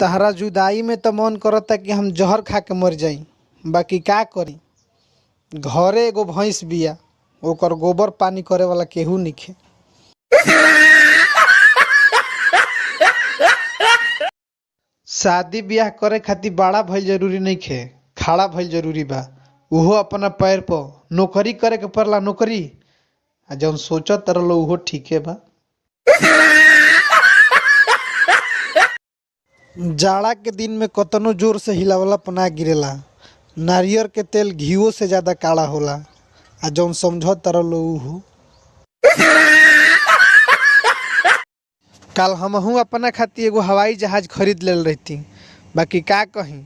तहरा जुदाई में त मन करता कि हम जहर खा के मर जाई, बाकी का करी, घरे एगो भैंस बिया, ओकर गोबर पानी करे वाला केहू नइखे। शादी बियाह करे खातिर बड़ा भइल जरूरी नइखे, खड़ा भइल जरूरी बा, उहो अपना पैर पअ। नौकरी करे के पड़ेला नौकरी, आ जौन सोचत रहलो उहो ठीके बा। जाड़ा के दिन में कतनो जोर से हिलावला पअ ना गिरेला। नारियर के तेल घीओ से ज्यादा काला होला, आ जौन समझत रहलो उहो। काल हमहू अपना खातिर एगो हवाई जहाज खरीद लेले रहती, बाकी का कही,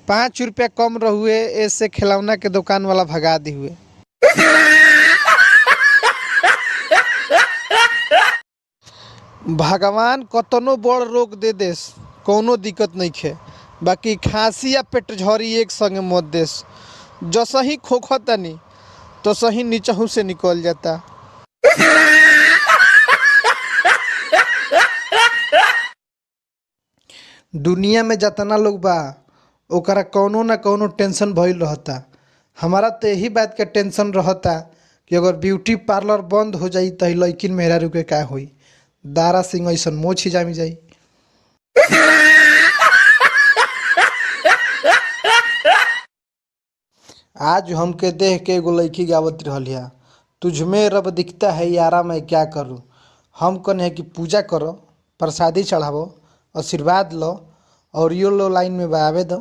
5 रुपया कम रहुए एसे खेलौना के दुकान वाला भगा दिहुए। भगवान कतनो बड़ रोग दे देस कौनो दिक्कत नइखे, बाकी खांसी आ पेटझरी एक संगे मत देस। जसही खोखतानी तसही निचहु से निकल जाता। दुनिया में जेतना लोग बा ओकरा कौनो ना कौनो टेंशन भइल रहता। हमरा त एही बात के टेंशन रहता कि अगर ब्यूटी पार्लर बंद हो जाई त लइकिन मेहरारू के का होई। दारा सिंह अइसन मोछ जामी जाई। आज हमके देख के एगो लइकी गावत रहलिया, तुझमे रब दिखता है यारा मैं क्या करूं। हम कहनी कि पूजा करो, प्रसादी चढ़ावो, आशीर्वाद लो और यो लो लाइन में बा आवे दो।